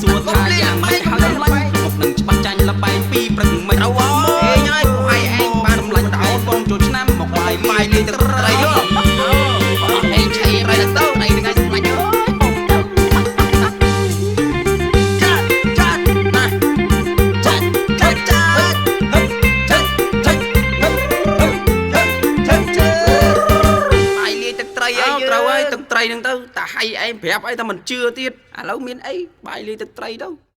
សួរថាយ៉ាងម៉េចហើយសម្លាញ់មុខនឹងច្បាស់ចាញ់លបែងពីព្រឹកមិញ ត្រូវអើយហើយពួកឯងបាន សម្លាញ់អូនបងចូលឆ្នាំមកបាយ បាយលាយទឹកត្រីហ៎អត់ឯងឆៃត្រីទៅត្រីថ្ងៃសម្លាញ់អើយចាត់ចាត់ណាចាត់ចាត់ចាត់ចាត់ចាត់ចាត់ចាត់បាយលាយទឹកត្រីអី ត្រូវហើយទឹកត្រីហ្នឹងទៅតាហៃឯងប្រាប់អីតែមិនជឿទៀតឥឡូវមានអីបាយលាយទឹកត្រីទៅ។